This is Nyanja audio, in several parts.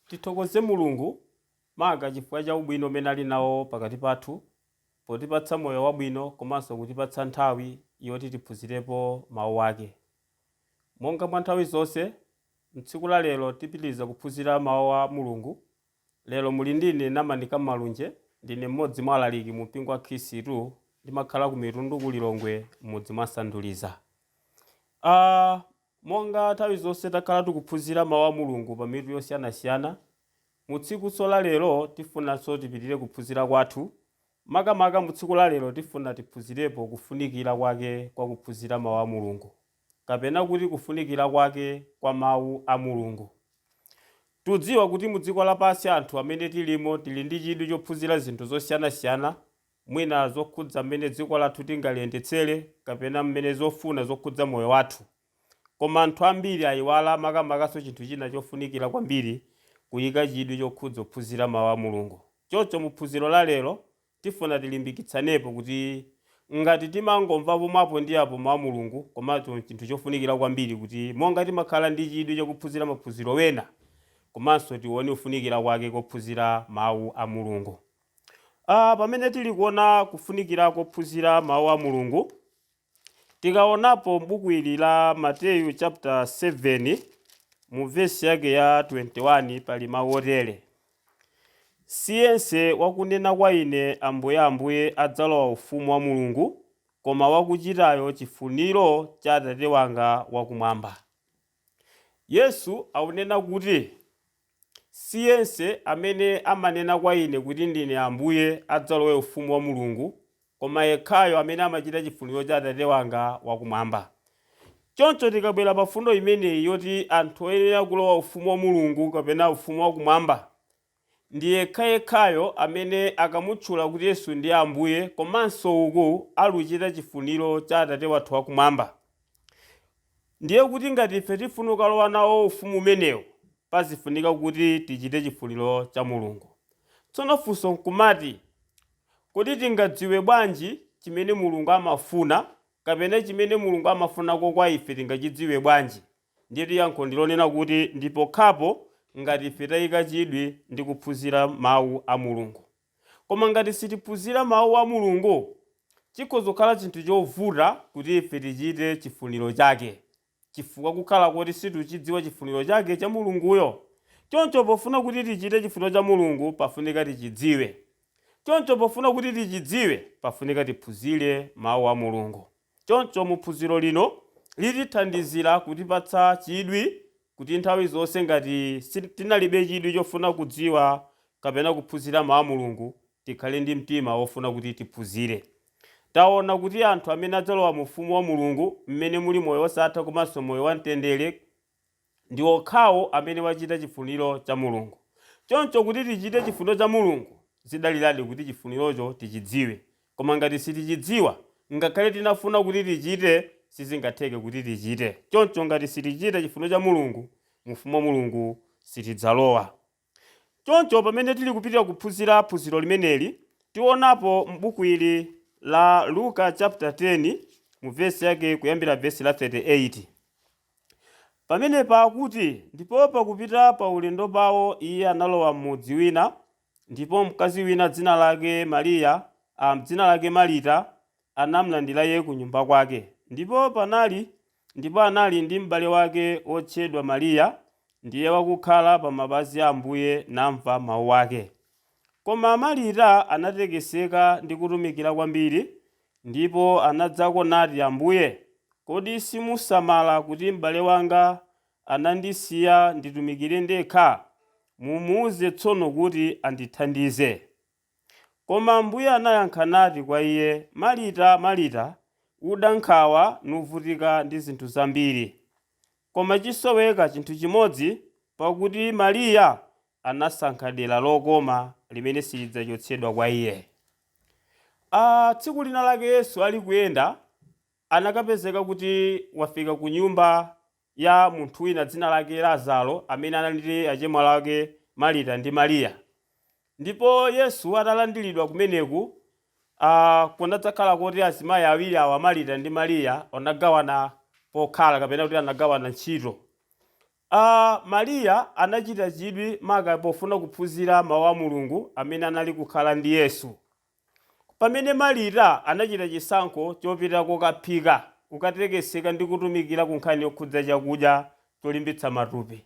Tithokoze Mulungu maka chifukwa cha ubwino umene ali nawo pakati pathu potipatsa moyo wabwino komanso kutipatsa nthawi yoti tiphunzirepo mawu ake. Monga mwa nthawi zonse, mtsiku la lero tipitiriza kuphunzira mawu a Mulungu. Lero muli ndine Namanika Malunje, ndine mmodzi mwa alaliki mu mpingo wa Khristu, ndimakhala ku Mitundu ku Lilongwe m'mudzi mwa Sanduliza. Monga nthawi zonse takhala tikuphunzira mawu a Mulungu pa mitu yosiyanasiyana, mu tsikunso la lero tifunanso tipitirire kuphunzira kwathu. Makamaka mu tsiku la lero tifuna tiphunzirepo kufunikira kwake kwa kuphunzira mawu a Mulungu, kapena kuti kufunikira kwake kwa mawu a Mulungu. Tudziwa kuti mu dziko lapansi anthu amene tilimo tili ndi chidwi chophunzira zinthu zosiyanasiyana, mwina zokhudza mmene dziko lathu tingaliyendetsere kapena mmene zofuna zokhudza moyo wathu. Koma anthu ambiri ayiwala makamakaso chinthu china chofunikira kwambiri, kuyika chidwi chokhudza kuphunzira mawu a Mulungu. Choncho mu phunziro la lero tifuna tilimbikitsanepo kuti ngati timangomva pomwapo ndi apo mawu a Mulungu, komanso chinthu chofunikira kwambiri kuti monga timakhala ndi chidwi chokuphunzira maphunziro wena, komanso tione kufunikira kwake kophunzira mawu a Mulungu. Pamene tili kuona kufunikira kophunzira mawu a Mulungu, tikaonapo m'buku ili la Mateyu chapter 7 mu vesi yake ya 21 pali mawu otere: Si yense wakunena kwa ine, Ambuye, Ambuye, adzalowa ufumu wa Mulungu, koma wakuchitayo chifuniro cha Atate wanga wakumwamba. Yesu akunena kuti si yense amene amanena kwa ine kuti ndine Ambuye adzalowe ufumu wa Mulungu, koma yekhayo amene amachita chifuniro cha Atate wanga wakumwamba. Choncho tikabwera pa fundo imeneyi yoti anthu oyenera kulowa ufumu wa Mulungu kapena ufumu wakumwamba ndi yekhayekhayo amene akamutchula kuti Yesu ndi Ambuye, komanso uku aluchita chifuniro cha Atate wathu wakumwamba, ndiye kuti ngati ife tifuna kukalowa nawo ufumu umenewu, pazifunika kuti tichite chifuniro cha Mulungu. Tsono funso nkumati, kodi tingadziwe bwanji chimene Mulungu amafuna, kapena chimene Mulungu amafunako kwa ife tingachidziwe bwanji? Ndiye yankho ndilonena kuti ndi pokhapo ngati ife tayika chidwi ndi kuphunzira mawu a Mulungu. Koma ngati sitiphunzira mawu a Mulungu, chikhoza kukhala chinthu chovuta kuti ife tichite chifuniro chake, chifukwa kukhala kuti situchidziwa chifuniro chake cha Mulunguyo. Choncho pofuna kuti tichite chifuniro cha Mulungu pafunika tichidziwe. Choncho pofuna kuti tichidziwe pafunika tiphunzire mawu a Mulungu. Choncho mu phunziro lino litithandizira kutipatsa chidwi kuti nthawi zonse ngati tinalibe chidwi chofuna kudziwa kapena kuphunzira mawu a Mulungu, tikhale ndi mtima wofuna kuti tiphunzire. Taona kuti anthu amene adzalowa mu ufumu wa Mulungu mmene muli moyo wosatha komanso moyo wamtendere ndi okhawo amene wachita chifuniro cha Mulungu. Choncho kuti tichite chifuniro cha Mulungu zidaliradi kuti chifunirocho tichidziwe. Koma ngati sitichidziwa, ngakhale tinafuna kuti tichite, sizingatheke kuti tichite. Choncho ngati sitichita chifuniro cha Mulungu, mu ufumu wa Mulungu sitidzalowa. Choncho pamene tili kupitira kuphunzira phunziro limeneli, tionapo m'buku ili la Luka chapter 10 mu vesi yake kuyambira vesi la 38. Pamenepa akuti, ndipo pakupita pa ulendo pawo iye analowa m'mudzi wina, ndipo mkazi wina dzina lake Mariya, dzina lake Marita, anamlandira iye ku nyumba kwake. Ndipo anali ndi m'bale wake wotchedwa Mariya, ndiye wakukhala pa mapazi a Ambuye namva mawu ake. Koma Marita anatekeseka ndi kutumikira kwambiri, ndipo anadzako nati, Ambuye, kodi simusamala kuti m'bale wanga anandisiya nditumikire ndekha? Mumuwuze tsono kuti andithandize. Koma Ambuye anayankha nati kwa iye, Marita, Marita, uda nkhawa nuvutika ndi zinthu zambiri. Koma chisoweka chinthu chimodzi, pakuti Mariya anasankha dera lokoma limene silidzachotsedwa kwa iye. Tsiku lina lake Yesu ali kuyenda anakapezeka kuti wafika ku nyumba ya munthu wina dzina lake Lazaro, amene anali ndi achemwali ake Marita ndi Mariya. Ndipo Yesu atalandiridwa kumeneku, kunadzakhala kuti azimayi awiri awa, Marita ndi Mariya, anagawana pokhala kapena kuti anagawana ntchito. Mariya anachita chidwi maka pofuna kuphunzira mawu a Mulungu amene anali kukhala ndi Yesu, pamene Marita anachita chisankho chopita kokaphika, kukatekeseka ndi kutumikira ku nkhani yokhudza chakudya cholimbitsa matupi.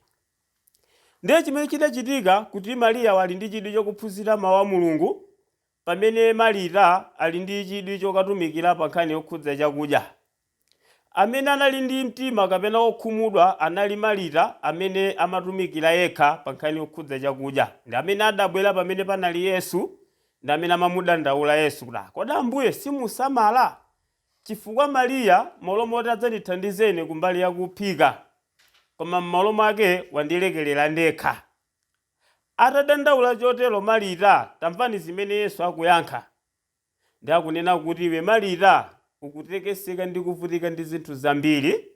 Ndiye chimene chidachitika kuti Mariya ali ndi chidwi chokuphunzira mawu a Mulungu, pamene Marita ali ndi chidwi chokatumikira pa nkhani yokhudza chakudya. Amene anali ndi mtima kapena wokhumudwa anali Marita amene amatumikira yekha pa nkhani yokhudza chakudya, ndi amene adabwera pamene panali Yesu, ndi amene amamudandaula Yesu kuti, "Ah, kodi Ambuye simusamala? Chifukwa Mariya m'malo moti adzandithandize ine kumbali ya kuphika, koma m'malo mwake wandilekerera ndekha." Atadandaula chotero Marita, tamvani zimene Yesu akuyankha. Ndi akunena kuti, "Iwe Marita, ukutekeseka ndi kuvutika ndi zinthu zambiri,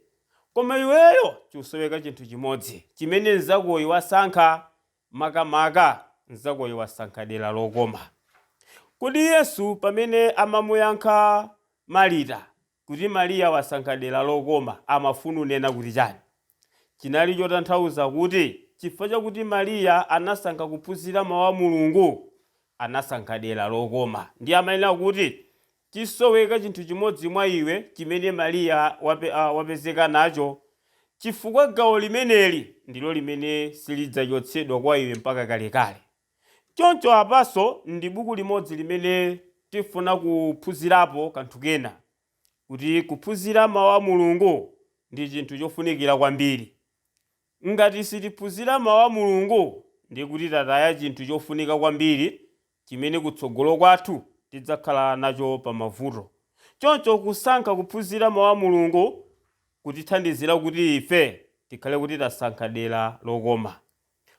koma iweyo chikusoweka chinthu chimodzi chimene mnzakoyu wasankha, makamaka mnzakoyu wasankha dera lokoma." Kodi Yesu pamene amamuyankha Marita kuti Mariya wasankha dera lokoma, amafuna kunena kuti chani? Chinali chotanthauza kuti chifukwa chakuti Mariya anasankha kuphunzira mawu a Mulungu, anasankha dera lokoma. Ndiye amanena kuti chisoweka chinthu chimodzi mwa iwe chimene Mariya wapezeka nacho, chifukwa gawo limeneli ndilo limene silidzachotsedwa kwa iwe mpaka kalekale. Choncho apanso ndi buku limodzi limene tifuna kuphunzirapo kanthu kena, kuti kuphunzira mawu a Mulungu ndi chinthu chofunikira kwambiri. Ngati sitiphunzira mawu a Mulungu, ndiye kuti tataya chinthu chofunika kwambiri chimene kutsogolo kwathu tidzakhala nacho pa mavuto. Choncho kusankha kuphunzira mawu a Mulungu kutithandizira kuti ife tikhale kuti tasankha dera lokoma.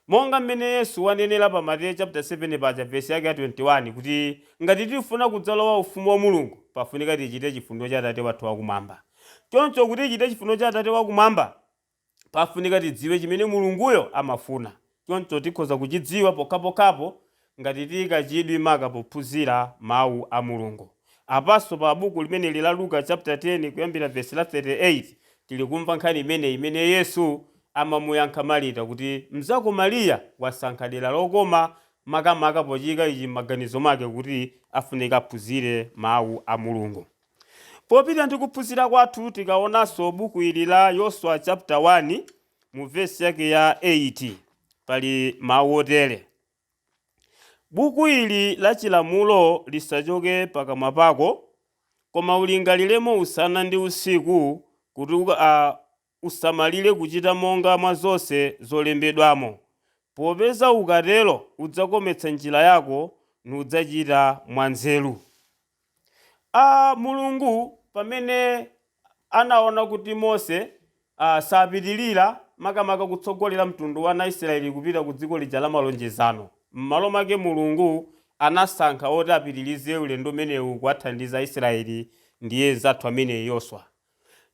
Monga mmene Yesu wanenera pa Mateyu chapter 7 paja vesi yake ya 21 kuti ngati tifuna kudzalowa ufumu wa Mulungu, pafunika tichite chifuniro cha Atate wathu wakumwamba. Choncho kuti tichite chifuniro cha Atate wakumwamba, pafunika tidziwe chimene Mulunguyo amafuna. Choncho tikhoza kuchidziwa pokhapokhapo ngati tiyika chidwi maka pophunzira mawu a Mulungu. Apanso pa buku limeneli la Luka chapter 10 kuyambira vesi la 38 tili kumva nkhani imeneyi imene Yesu amamuyankha Marita kuti mnzako Mariya wasankha dera lokoma, makamaka pochiyika ichi m'maganizo mwake kuti afunika aphunzire mawu a Mulungu. Popita ndi kuphunzira kwathu, tikaonanso buku ili la Yoswa chapter 1 mu vesi yake ya 8 pali mawu otere: "Buku ili la chilamulo lisachoke pakamwa pako, koma ulingaliremo usana ndi usiku, kuti usamalire kuchita monga mwa zonse zolembedwamo, popeza ukatero udzakometsa njira yako nudzachita mwanzeru." Mulungu pamene anaona kuti Mose sapitilira makamaka kutsogolera mtundu wa ana Israeli kupita ku dziko lija la malonjezano, m'malo mwake Mulungu anasankha oti apitilize ulendo umenewu kuwathandiza Israeli, ndiye mnzathu ameneyi Yoswa.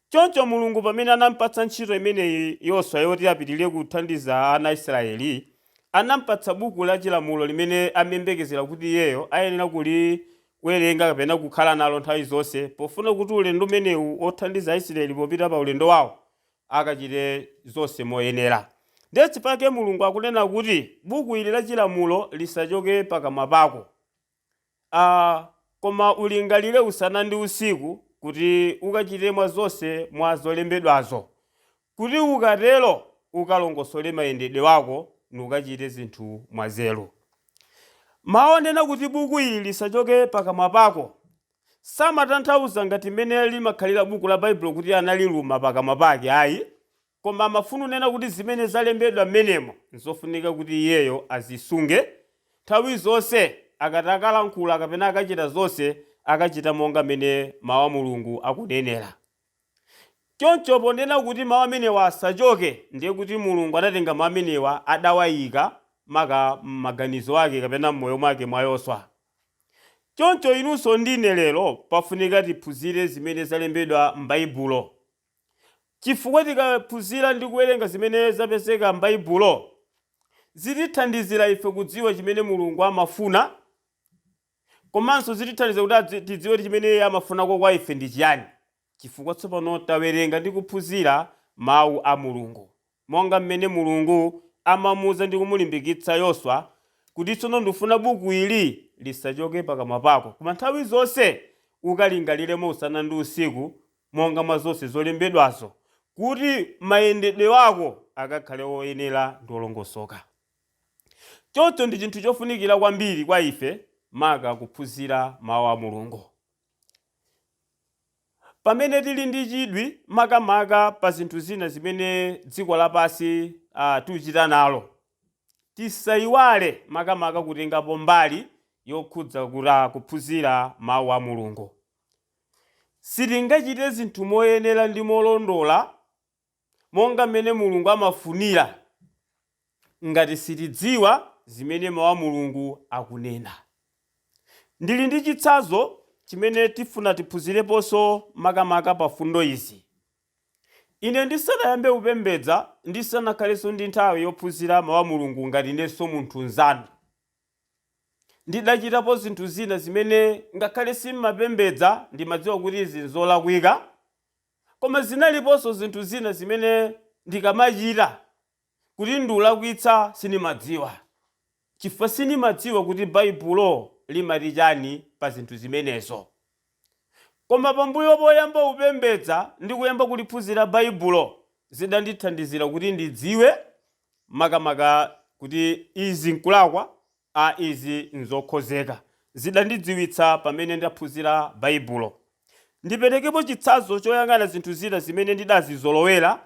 Choncho Mulungu pamene anampatsa ntchito imeneyi Yoswa yoti apitilire kuthandiza ana Israeli, anampatsa buku la chilamulo limene amayembekezera kuti iyeyo ayenera kuliwerenga kapena kukhala nalo nthawi zonse, pofuna kuti ulendo umenewu wothandiza Aisraeli popita pa ulendo wawo akachite zonse moyenera. Ndiye chifukwa Mulungu akunena kuti buku ili la chilamulo lisachoke pakamwa pako, koma ulingalire usana ndi usiku, kuti ukachite mwa zonse mwa zolembedwazo, kuti ukatero ukalongosole mayendedwe wako nukachite zinthu mwanzeru. Mawu onena kuti buku ili lisachoke pakamwa pako samatanthauza ngati mmene limakhalira buku la Baibulo kuti analiluma pakamwa pake, ayi, koma amafuna kunena kuti zimene zalembedwa mmenemo nzofunika kuti iyeyo azisunge nthawi zonse, akati akalankhula kapena akachita zonse, akachita monga mmene mawu a Mulungu akunenera. Choncho ponena kuti mawu amenewa asachoke, ndiye kuti Mulungu adatenga mawu amenewa adawayika maka m'maganizo ake kapena m'moyo mwake mwa Yoswa. Choncho inunso ndine lero pafunika tiphunzire zimene zalembedwa m'Baibulo, chifukwa tikaphunzira ndi kuwerenga zimene zapezeka m'Baibulo, zitithandizira ife kudziwa chimene Mulungu amafuna, komanso zitithandiza kuti tidziwe kuti chimene Iye amafunako kwa ife ndi chiyani, chifukwa tsopano tawerenga ndi kuphunzira mawu a Mulungu. Monga mmene Mulungu amamuuza ndi kumulimbikitsa Yoswa kuti tsono ndifuna buku ili lisachoke pakamwa pako, koma nthawi zonse ukalingaliremo usana ndi usiku monga mwa zonse zolembedwazo, kuti mayendedwe wako akakhale oyenera ndi olongosoka. Choncho ndi chinthu chofunikira kwambiri kwa ife maka kuphunzira mawu a Mulungu. Pamene tili ndi chidwi makamaka pa zinthu zina zimene dziko lapansi tikuchita nalo, tisayiwale makamaka kutengapo mbali yokhudza kuphunzira mawu a Mulungu. Sitingachite zinthu moyenera ndi molondola monga mmene Mulungu amafunira ngati sitidziwa zimene mawu a Mulungu akunena. Ndili ndi chitsanzo chimene tifuna tiphunzireponso makamaka pa fundo izi. Ine ndisanayambe kupembedza, ndisanakhalenso ndi nthawi yophunzira mawu a Mulungu ngati inenso munthu mnzanu, ndidachitapo zinthu zina zimene ngakhale simmapembedza ndimadziwa kuti izi nzolakwika, koma zinaliponso zinthu zina zimene ndikamachita kuti ndikulakwitsa sindimadziwa, chifukwa sindimadziwa kuti Baibulo limati chani pa zinthu zimenezo. Koma pambuyo poyamba kupembedza ndi kuyamba kuliphunzira Baibulo, zidandithandizira kuti ndidziwe makamaka kuti izi nkulakwa, a izi nzokhozeka. Zidandidziwitsa pamene ndaphunzira Baibulo. Ndiperekepo chitsanzo choyang'ana zinthu zina zimene ndidazizolowera,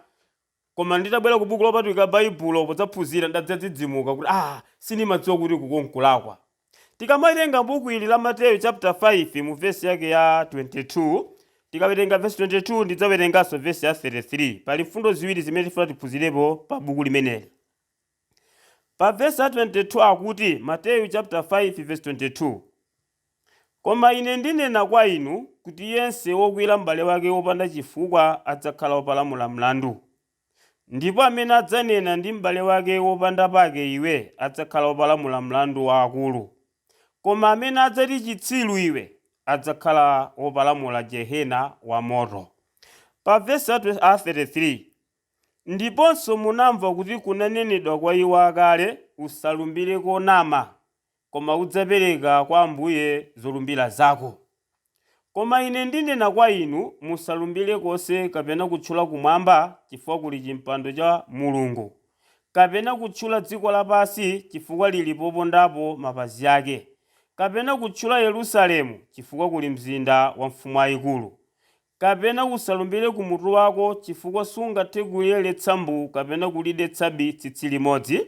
koma nditabwera ku buku lopatulika Baibulo podzaphunzira ndadzadzidzimuka kuti ah, sindimadziwa kuti uku nkulakwa. Tikamawerenga buku ili la Mateyu chapter 5 mu vesi yake ya 22, tikawerenga vesi 22 ndidzawerenganso vesi ya 33. Pali mfundo ziwiri zimene tifuna tiphunzirepo pa buku limeneli. Pa vesi ya 22 akuti, Mateyu chapter 5 vesi 22, Koma ine ndinena kwa inu kuti yense wokwiyira m'bale wake wopanda chifukwa adzakhala wopalamula mlandu. Ndipo amene adzanena ndi m'bale wake wopanda pake iwe adzakhala wopalamula mlandu wa akulu. Koma amene adzati chitsiru iwe adzakhala wopalamula jehena wa moto. Pa vesi ya 33, Ndiponso munamva kuti kunanenedwa kwa iwo akale, Usalumbire konama, koma udzapereka kwa Ambuye zolumbira zako. Koma ine ndinena kwa inu, musalumbire konse kapena kutchula kumwamba, chifukwa kuli chimpando cha Mulungu, kapena kutchula dziko lapansi, chifukwa lili popondapo mapazi ake, kapena kutchula Yerusalemu, chifukwa kuli mzinda wa mfumu yayikulu. Kapena usalumbire ku mutu wako, chifukwa sungathe kuliyeretsa mbu kapena kulidetsa bi tsitsi limodzi.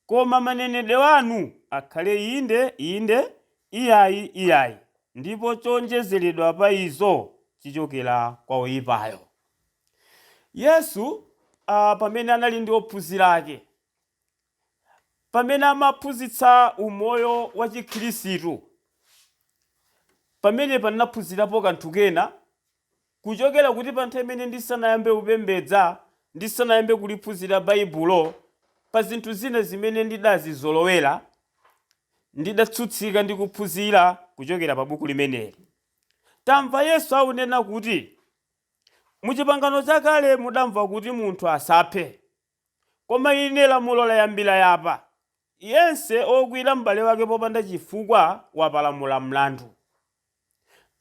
Koma manenedwe anu akhale inde, inde, iyayi, iyayi, ndipo choonjezeredwa pa izo chichokera kwa woipayo. Yesu, pamene anali ndi ophunzira ake, pamene amaphunzitsa umoyo wa Chikhristu, pamenepa ndinaphunzirapo kanthu kena kuchokera kuti pa nthawi imene ndisanayambe kupembedza, ndisanayambe kuliphunzira Baibulo, pa zinthu zina zimene ndidazizolowera, ndidatsutsika ndi kuphunzira kuchokera pa buku limeneli. Tamva Yesu akunena kuti, mu Chipangano Chakale mudamva kuti munthu asaphe, Koma ine lamulo layambira yapa, yense wokwiyira m'bale wake popanda chifukwa wapalamula mlandu.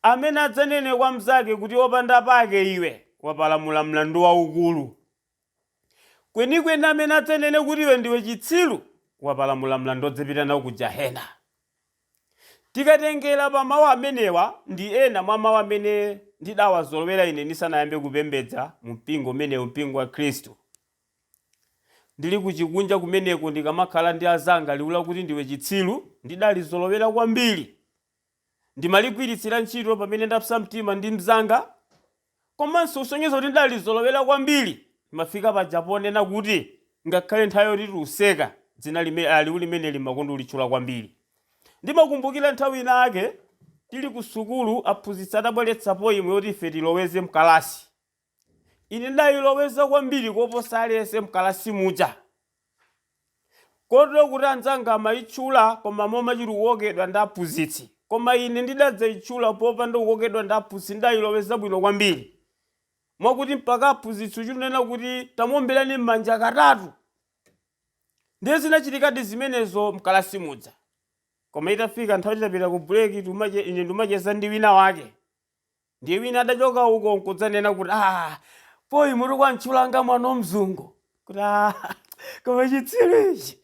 Amene adzanene kwa mnzake kuti wopanda pake iwe, wapalamula mlandu waukulu. Kwenikweni amene adzanene kuti iwe ndiwe chitsiru, wapalamula mlandu wodzapita nawo ku jahena. Tikatengera pa mawu amenewa ndi ena mwa mawu amene ndidawazolowera ine ndisanayambe kupembedza mu mpingo umenewu, mpingo wa Khristu. Ndili kuchikunja kumeneko ndikamakhala ndi azanga liwu lakuti ndiwe chitsiru ndidalizolowera kwambiri. Ndimaligwiritsira ntchito pamene ndapsa mtima ndi mzanga komanso kusonyeza kuti ndidalizolowera kwambiri ndimafika paja ponena kuti ngakhale nthawi yoti tikuseka dzina limene liwu limeneli ndimakonda kulitchula kwambiri. Ndimakumbukira nthawi inayake tili ku sukulu aphunzitsi atabweretsa poem yoti ife tiloweze mkalasi. Ine ndidayiloweza kwambiri koposa aliyense mkalasi muja. Kotero kuti anzanga amayitchula koma momachita kukokedwa ndi aphunzitsi. Koma ine ndidadzayitchula popanda kukokedwa ndi aphunzitsi ndidayiloweza bwino kwambiri. Mwakuti mpaka aphunzitsi kuchita kunena kuti tamuomberani m'manja katatu. Ndiye zinachitikadi zimenezo mkalasi muja. Koma itafika nthawi titapita ku break ine ndimacheza ndi wina wake. Ndiye wina adachoka uko nkudzanena kuti ah, boy mutu kwantchulanga mwana mzungu. Kuti ah, koma chitsiru ichi.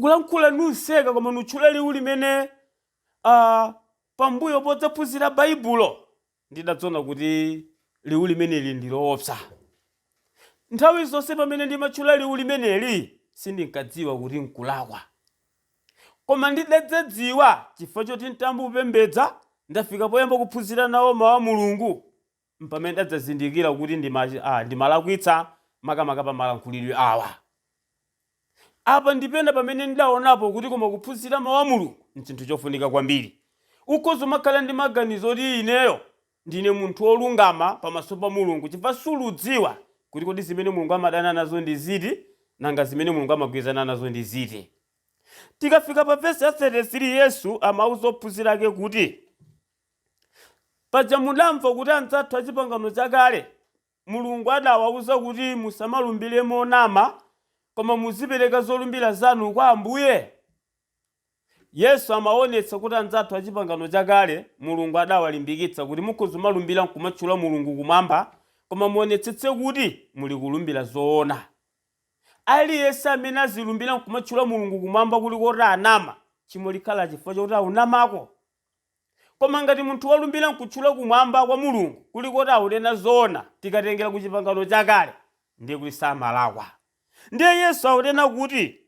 Kulankhula nuseka koma nutchula liwu limene pambuyo podzaphunzira Baibulo ndidadziona kuti liwu limeneli ndi loopsa. Nthawi zonse pamene ndimatchula liwu limeneli sindinkadziwa kuti nkulakwa. Koma ndidadzadziwa chifukwa choti ntayamba kupembedza, ndafika poyamba kuphunzira nawo mawu a Mulungu, mpamene ndadzazindikira kuti ndimalakwitsa makamaka pa malankhulidwe awa. Apa ndipena pamene ndidaonapo kuti koma kuphunzira mawu a Mulungu nchinthu chofunika kwambiri. Ukhoza umakhala ndi maganizo oti ineyo ndine munthu wolungama pamaso pa Mulungu chifukwa suludziwa kuti kodi zimene Mulungu amadana nazo ndi ziti, nanga zimene Mulungu amagwirizana nazo ndi ziti. Tikafika pa vesi ya 33 Yesu amauza ophunzira ake kuti, paja mudamva kuti anzathu a chipangano chakale Mulungu adawauza kuti musamalumbire monama, koma muzipereka zolumbira zanu kwa Ambuye. Yesu amaonetsa kuti anzathu a chipangano chakale Mulungu adawalimbikitsa kuti mukhoza kumalumbira nkumatchula Mulungu kumwamba, koma muonetsetse kuti muli kulumbira zoona. Aliyense amene azilumbira nkumatchula Mulungu kumwamba kuli koti anama, tchimo likhala chifukwa choti aunamako. Koma ngati munthu walumbira nkutchula kumwamba kwa Mulungu kuli koti akunena zoona, tikatengera ku chipangano chakale, ndiye kuti samalakwa. Ndiye Yesu akunena kuti,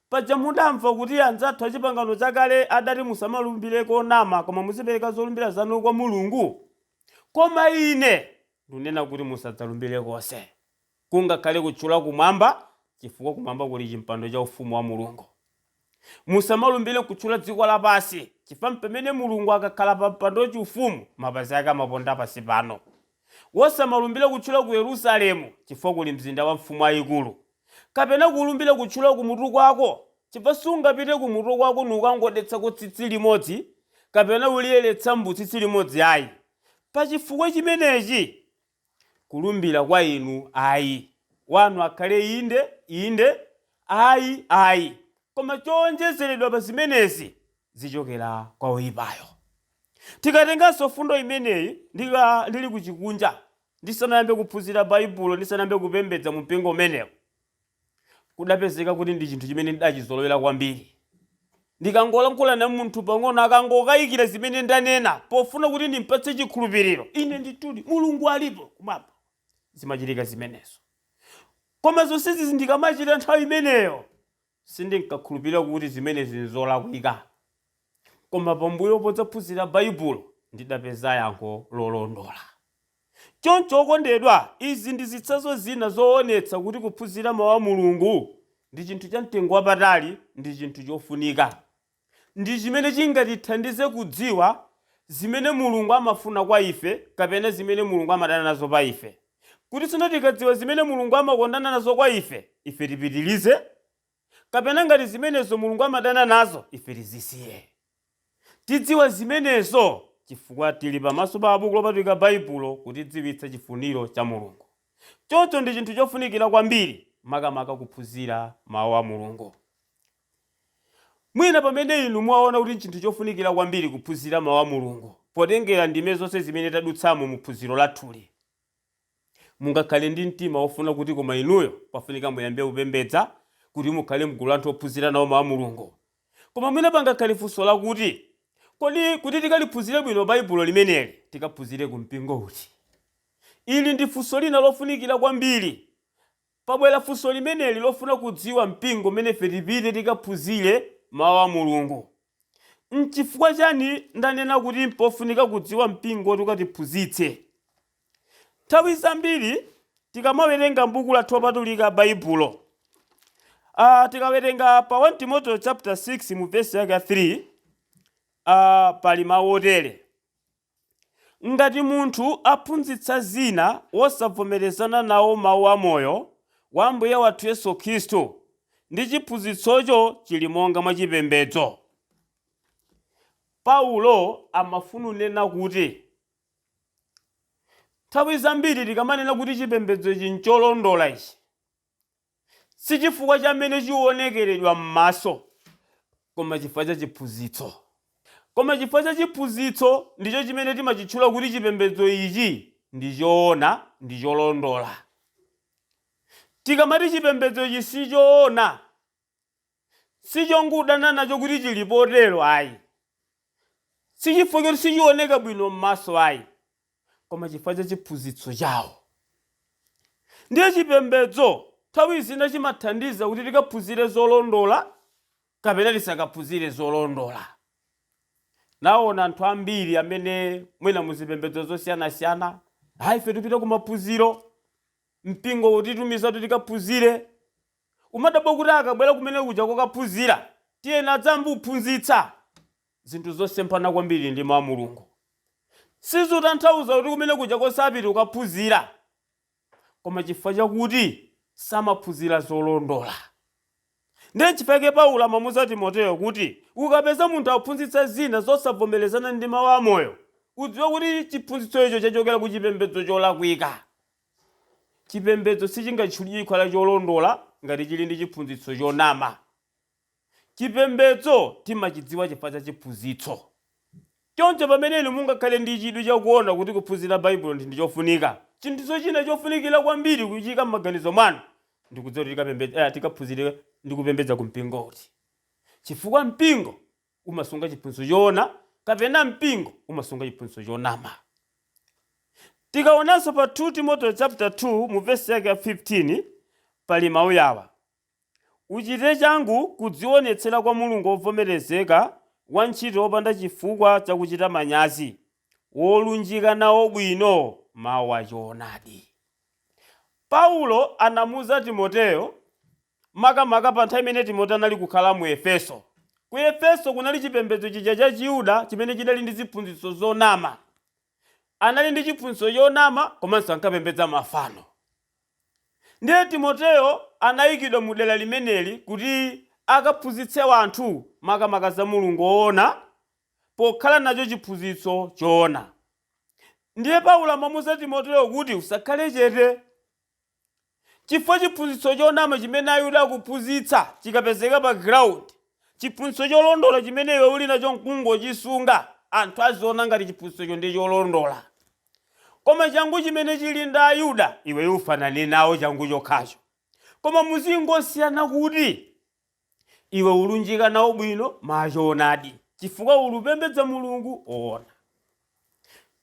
paja mudamva kuti anzathu a chipangano chakale adati musamalumbire konama koma muzipereka zolumbira zanu kwa Mulungu? Koma ine ndikunena kuti musadzalumbire konse, kungakhale kutchula kumwamba, chifukwa kumwamba kuli chimpando cha ufumu wa Mulungu. Musamalumbire kutchula dziko lapansi, chifukwa pamene Mulungu akakhala pa mpando wachiufumu, mapazi ake amaponda pansi pano. Wosamalumbira kutchula ku Yerusalemu, chifukwa kuli mzinda wa mfumu ayikulu. Kapena kulumbira kutchula kumutu kwako, chifukwa sungapite kumutu kwako nukangodetsako tsitsi limodzi, kapena uliyeretsa mbu tsitsi limodzi ayi. Pa chifukwa chimenechi, kulumbira kwa inu ayi. Wanu akhale inde, inde, ayi, ayi. Koma chowonjezeredwa pa zimenezi zichokera kwa woyipayo. Tikatenganso fundo imeneyi, ndili kuchikunja, ndisanayambe kuphunzira Baibulo, ndisanayambe kupembedza mu mpingo umenewu, kudapezeka kuti ndi chinthu chimene ndidachizolowera kwambiri. Ndikangolankhula na munthu pang'ono akangokayikira zimene ndanena pofuna kuti ndimpatse chikhulupiriro, ine ndithudi Mulungu alipo kumwamba. Zimachitika zimenezo. Koma zonsezi ndikamachita nthawi imeneyo sindinkakhulupirira kuti zimenezi nzolakwika. Koma pambuyo podzaphunzira Baibulo ndidapeza yankho lolondola. Choncho okondedwa, izi ndi zitsanzo zina zoonetsa kuti kuphunzira Mawu a Mulungu ndi chinthu cha mtengo wapatali, ndi chinthu chofunika. Ndi chimene chingatithandize kudziwa zimene Mulungu amafuna kwa ife kapena zimene Mulungu amadana nazo pa ife. Kuti tsono tikadziwa zimene Mulungu amakondana nazo kwa ife, ife tipitirize, kapena ngati zimenezo Mulungu amadana nazo, ife tizisiye. Tidziwa zimenezo chifukwa tili pamaso pa Buku Lopatulika Baibulo kutidziwitsa chifuniro cha Mulungu. Choncho ndi chinthu chofunikira kwambiri makamaka kuphunzira Mawu a Mulungu. Mwina pamene inu mwaona kuti nchinthu chofunikira kwambiri kuphunzira Mawu a Mulungu potengera ndime zonse zimene tadutsamo mu phunziro lathuli, mungakhale ndi mtima wofuna kuti koma inuyo pafunika muyambe kupembedza kuti mukhale mgulu la anthu ophunzira nawo Mawu a Mulungu. Koma mwina pangakhale funso lakuti, Kodi kuti tikaliphunzire bwino Baibulo limeneli, tikaphunzire ku mpingo uti? Ili ndi funso lina lofunikira kwambiri. Pabwera funso limeneli lofuna kudziwa mpingo umene ife tipite tikaphunzire Mawu a Mulungu. N'chifukwa chani ndanena kuti m'pofunika kudziwa mpingo woti ukatiphunzitse? Nthawi zambiri tikamawerenga m'buku lathu lopatulika Baibulo, tikawerenga pa 1 Timoteo chapter 6 mu vesi yake ya 3, pali mawu otere: Ngati munthu aphunzitsa zina wosavomerezana nawo mawu a moyo wa Ambuye wathu Yesu Khristu, ndi chiphunzitsocho chili monga mwa chipembedzo. Paulo amafuna kunena kuti Nthawi zambiri tikamanena kuti chipembedzo ichi ncholondola ichi, si chifukwa chamene chionekeredwa m'maso, koma chifukwa cha chiphunzitso. Koma chifukwa cha chiphunzitso ndicho chimene timachitchula kuti chipembedzo ichi ndi choona, ndi cholondola. Tikamati chipembedzo ichi si choona, sichongodana nacho kuti chili potero ayi, si chifukwa choti sichioneka bwino m'maso ayi, koma chifukwa cha chiphunzitso chawo. Ndiye chipembedzo nthawi zina chimathandiza kuti tikaphunzire zolondola kapena tisakaphunzire zolondola. Naona anthu ambiri amene mwina muzipembedzo zosiyanasiyana, hayi, ife tipita kumaphunziro, mpingo utitumiza kuti tikaphunzire. Umadabwa kuti akabwera kumene kuja kokaphunzira, tiyeni adzambe kuphunzitsa zinthu zosemphana kwambiri ndi mawu a Mulungu. Sizotanthauza kuti kumene kuja kosapita kukaphunzira, koma chifukwa chakuti samaphunzira zolondola. Ndiye nchifukwa chake Paulo amamuuza Timoteyo kuti ukapeza munthu akuphunzitsa zina zosavomerezana ndi mawu amoyo, udziwe kuti chiphunzitso icho chachokera ku chipembedzo cholakwika. Chipembedzo sichingatchulidwe kukhala cholondola ngati chili ndi chiphunzitso chonama. Chipembedzo timachidziwa chifukwa cha chiphunzitso. Choncho pamene inu mungakhale ndi chidwi chakuona kuti kuphunzira Baibulo ndi chofunika, chinthu china chofunikira kwambiri kuchiyika m'maganizo mwanu ndikudziwa kuti tikaphunzire ndi kupembedza ku mpingo uti. Chifukwa mpingo umasunga chiphunzitso choona kapena mpingo umasunga chiphunzitso chonama. Tikaonanso pa 2 Timoteo chapter 2 mu verse yake ya 15 pali mawu awa: uchite changu kudzionetsera kwa Mulungu wovomerezeka, wantchito wopanda chifukwa chakuchita manyazi, wolunjika nawo bwino mawu achoonadi. Paulo anamuuza Timoteyo, makamaka pa nthawi imene Timoteyo anali kukhala mu Efeso. Ku Efeso kunali chipembedzo chija cha Chiyuda chimene chidali ndi ziphunzitso zonama. Anali ndi chiphunzitso chonama komanso ankapembedza mafano. Ndiye Timoteyo anayikidwa mu dera limeneli kuti akaphunzitse wanthu makamaka za Mulungu woona, pokhala nacho chiphunzitso choona. Ndiye Paulo amamuuza Timoteyo kuti usakhale chete, chifukwa chiphunzitso chonama chimene Ayuda akuphunzitsa chikapezeka pa ground, chiphunzitso cholondola chimene iwe uli nacho nkungochisunga, anthu aziona ngati chiphunzitsocho ndi cholondola. Koma changu chimene chili ndi Ayuda, iwe ufanane nawo changu chokhacho, koma muzingosiyana kuti iwe ulunjika nawo bwino machoonadi, chifukwa ulupembedza Mulungu woona.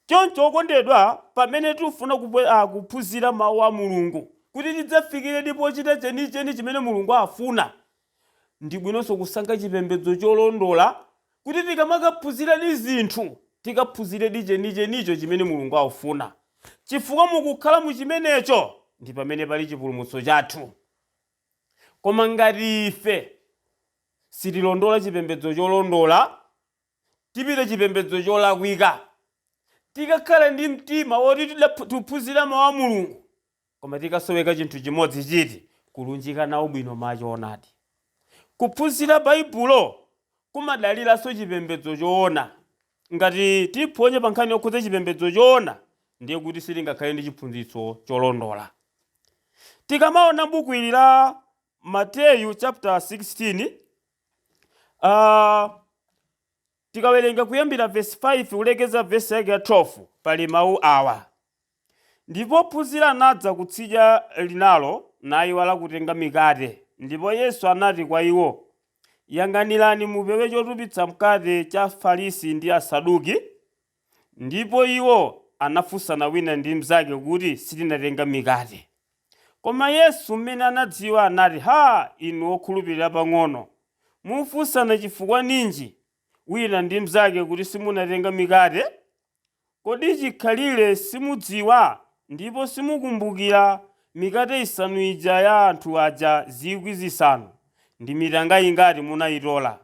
Choncho okondedwa, pamene tifuna kuphunzira mawu a Mulungu kuti tidzafikire pochita chenicheni chimene Mulungu afuna, ndi bwinonso kusankha chipembedzo cholondola kuti tikamakaphunziradi zinthu, tikaphunziredi chenichenicho chimene Mulungu akufuna, chifukwa mukukhala mu chimenecho ndi pamene pali chipulumutso chathu. Koma ngati ife sitilondola chipembedzo cholondola, tipita chipembedzo cholakwika, tikakhala ndi mtima woti tiphunzira mawu a Mulungu, koma tikasoweka chinthu chimodzi chiti? Kulunjika nawo bwino machoonadi. Kuphunzira Baibulo kumadaliranso chipembedzo choona. Ngati tiphonye pa nkhani yokhudza chipembedzo choona, ndiye kuti sitingakhale ndi chiphunzitso cholondola. Tikamaona buku ili la Mateyu chapter 16, tikawerenga kuyambira verse 5 kulekeza verse yake ya 12, pali mawu awa: ndipo ophunzira anadza kutsidya linalo, nayiwala kutenga mikate. Ndipo Yesu anati kwa iwo, yang'anirani mupewe chotupitsa mkate cha Afarisi ndi Asaduki. Ndipo iwo anafunsana wina ndi mnzake kuti, sitinatenga mikate. Koma Yesu mmene anadziwa anati, ha, inu okhulupirira pang'ono, mufunsana chifukwa ninji wina ndi mnzake kuti simunatenga mikate? Kodi chikhalire simudziwa ndipo simukumbukira mikate isanu ija ya anthu aja 5,000, ndi mitanga ingati munayitola?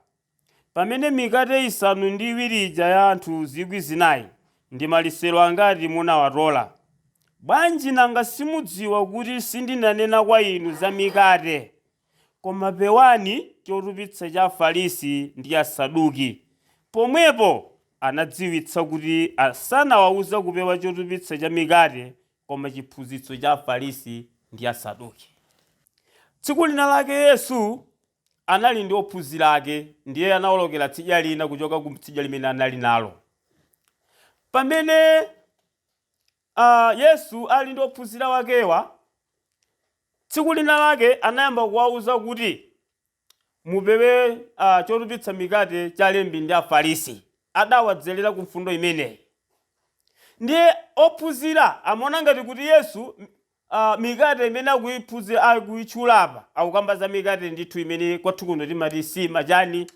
Pamene mikate 7 ija ya anthu 4,000, ndi malisero angati munawatola? Bwanji nanga simudziwa kuti sindinanena kwa inu za mikate? Koma pewani chotupitsa cha Afarisi ndi Asaduki. Pomwepo anadziwitsa kuti sanawawuza kupewa chotupitsa cha mikate, koma chiphunzitso cha Afarisi ndi Asaduki. Tsiku lina lake Yesu anali ndi ophunzira ake, ndiye anawolokera tsidya lina kuchoka ku tsidya limene anali nalo. Pamene Yesu ali ndi ophunzira wakewa, tsiku lina lake anayamba kuwawuza kuti mupewe chotupitsa mikate cha alembi ndi Afarisi. Adawadzerera ku mfundo imeneyi. Ndiye ophunzira amaona ngati kuti Yesu mikate imene akuiphunzira, akuyitchula apa, akukamba za mikate ndithu imene kwathu kuno timati sima chani,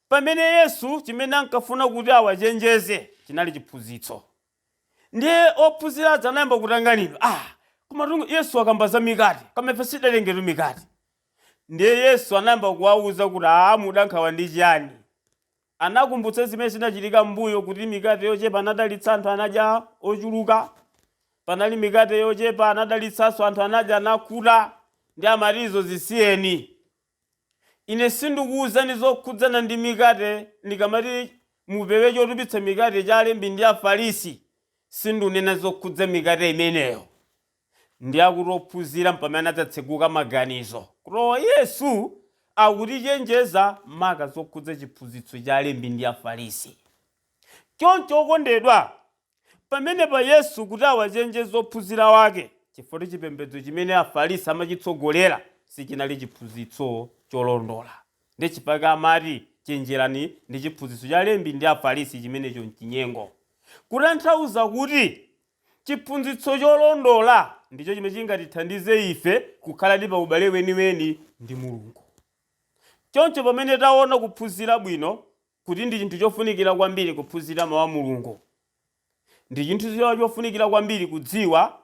pamene Yesu chimene ankafuna kuti awachenjeze chinali chiphunzitso. Ndiye ophunzira aja anayamba kutanganidwa, koma Yesu akamba za mikate, koma ife sidatengetu mikate. Ndiye Yesu anayamba kuwawuza kuti mudankhawa ndi chiyani? Anakumbutsa zimene zinachitika m'mbuyo, kuti mikate yochepa anadalitsa anthu, anadya ochuluka. Panali mikate yochepa, anadalitsanso anthu, anadya anakhuta. Ndi amatizo zisiyeni, ine sindikuwuzani zokhudzana ndi mikate. Ndikamati mupewe chotupitsa mikate cha alembi ndi Afarisi, sindunena zokhudza mikate imeneyo. Ndi akuti ophunzira mpamene adzatseguka maganizo kuti Yesu akutichenjeza maka zokhudza chiphunzitso cha alembi ndi Afarisi. Choncho okondedwa, pamenepa Yesu kuti awachenjeze ophunzira wake, chifukwa chipembedzo chimene Afarisi amachitsogolera sichinali chiphunzitso cholondola, ndi chifukwa amati chenjerani ndi chiphunzitso cha alembi ndi Afarisi, chimenecho mchinyengo. Kutanthauza kuti chiphunzitso cholondola ndicho chimene chingatithandize ife kukhala ndi paubale weniweni ndi Mulungu. Choncho pamene taona kuphunzira bwino kuti ndi chinthu chofunikira kwambiri, kuphunzira mawu a Mulungu ndi chinthu chofunikira kwambiri, kudziwa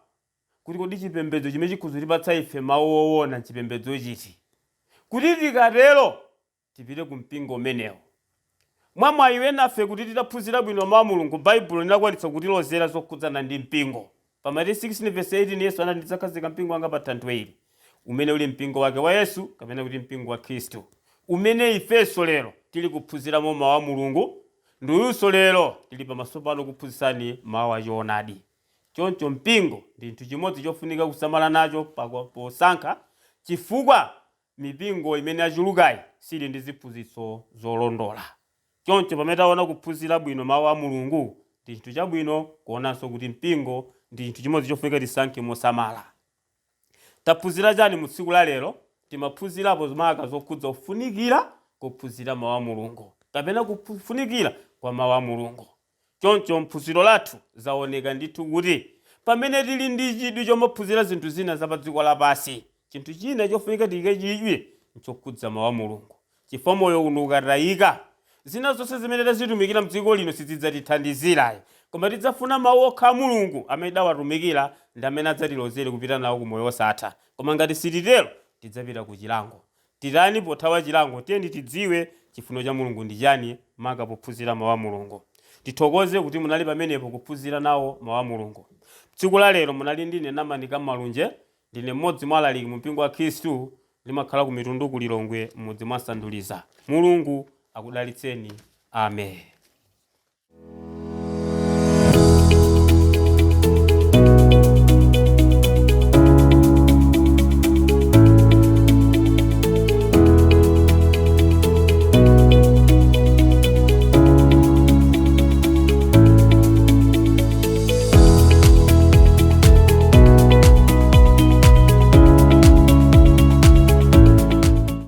kuti kodi chipembedzo chimene chikhoza kutipatsa ife mawu owona nchipembedzo chiti, kuti tikatero tipite ku mpingo umenewo. Mwamwayi wenafe kuti titaphunzira bwino mawu a Mulungu, Baibulo linakwanitsa kutilozera zokhudzana ndi mpingo. Pa Mateyu 16 verse 18 Yesu anati, "Ndidzakhazika mpingo wanga pa thanthwe ili," umene uli mpingo wake wa Yesu, kapena kuti mpingo wa Khristu, umene ifenso lero tili kuphunziramo mawu a Mulungu, ndiyunso lero tili pamaso pano kuphunzitsani mawu achoonadi. Choncho mpingo ndi chinthu chimodzi chofunika kusamala nacho posankha, chifukwa mipingo imene yachulukayi sili ndi ziphunzitso zolondola. Choncho pamene taona kuphunzira bwino mawu a Mulungu ndi chinthu chabwino, kuonanso kuti mpingo ndi chinthu chimodzi chofunika tisankhe mosamala. Taphunzira chani mu tsiku la lero? Timaphunzirapo maka zokhudza kufunikira kuphunzira mawu a Mulungu, kapena kufunikira kwa mawu a Mulungu. Choncho mphunziro lathu zaoneka ndithu kuti pamene tili ndi chidwi chomaphunzira zinthu zina za pa dziko lapansi, chinthu china chofunika tiyike chidwi nchokhudza mawu a Mulungu, chifukwa moyo uno ukatayika, zina zonse zimene tazitumikira mdziko lino sizidzatithandizirayi, koma tidzafuna mawu okha a Mulungu amene tidawatumikira ndi amene adzatilozere kupita nawo ku moyo wosatha. Koma ngati sititero, tidzapita ku chilango. Titani pothawa chilango? Tiyeni tidziwe chifuniro cha Mulungu ndi chani, maka pophunzira mawu a Mulungu. Tithokoze kuti munali pamenepo kuphunzira nawo mawu a Mulungu. Tsiku la lero munali ndine Namanika Malunje. Ndine mmodzi mwa alaliki mu mpingo wa Khristu, ndimakhala ku Mitundu ku Lilongwe, m'mudzi mwa Sanduliza. Mulungu akudalitseni. Amen.